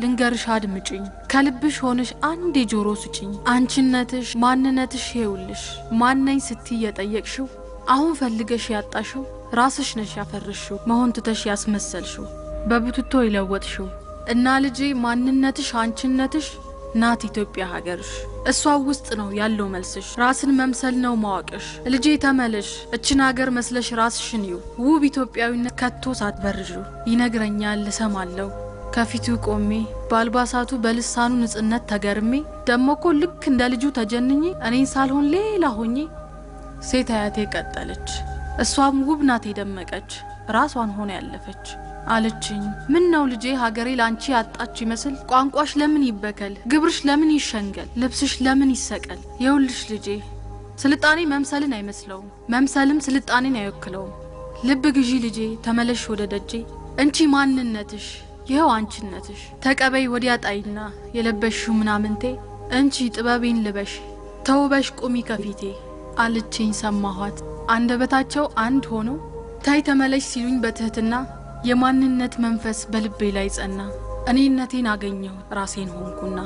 ልንገርሽ አድምጪኝ፣ ከልብሽ ሆነሽ አንድ የጆሮ ስጪኝ። አንቺነትሽ ማንነትሽ ይኸውልሽ፣ ማነኝ ስትይ የጠየቅሽው አሁን ፈልገሽ ያጣሽው ራስሽ ነሽ ያፈርሽው፣ መሆን ትተሽ ያስመሰልሽው፣ በብትቶ የለወጥሽው። እና ልጄ ማንነትሽ አንቺነትሽ ናት ኢትዮጵያ ሀገርሽ። እሷ ውስጥ ነው ያለው መልስሽ። ራስን መምሰል ነው ማወቅሽ። ልጄ ተመለሽ፣ እችን ሀገር መስለሽ ራስሽን እዩ። ውብ ኢትዮጵያዊነት ከቶ ሳትበርዡ። ይነግረኛል እሰማለሁ ከፊቱ ቆሜ፣ በአልባሳቱ በልሳኑ ንጽህነት ተገርሜ፣ ደሞኮ ልክ እንደ ልጁ ተጀንኜ እኔን ሳልሆን ሌላ ሆኜ። ሴት አያቴ ቀጠለች። እሷም ውብ ናት የደመቀች ራሷን ሆነ ያለፈች። አለችኝ፣ ምን ነው ልጄ ሀገሬ ላንቺ ያጣች ይመስል ቋንቋሽ ለምን ይበከል? ግብርሽ ለምን ይሸንገል? ልብስሽ ለምን ይሰቀል? የውልሽ ልጄ ስልጣኔ መምሰልን አይመስለውም፣ መምሰልም ስልጣኔን አይወክለውም። ልብ ግዢ ልጄ፣ ተመለሽ ወደ ደጄ። እንቺ ማንነትሽ ይኸው አንቺነትሽ። ተቀበይ ወዲያ ጣይና የለበሽው ምናምንቴ። እንቺ ጥበቤን ልበሽ፣ ተውበሽ ቁሚ ከፊቴ አለችኝ። ሰማኋት። አንደበታቸው አንድ ሆኖ ታይ ተመለሽ ሲሉኝ በትህትና የማንነት መንፈስ በልቤ ላይ ጸና። እኔነቴን አገኘሁ ራሴን ሆንኩና።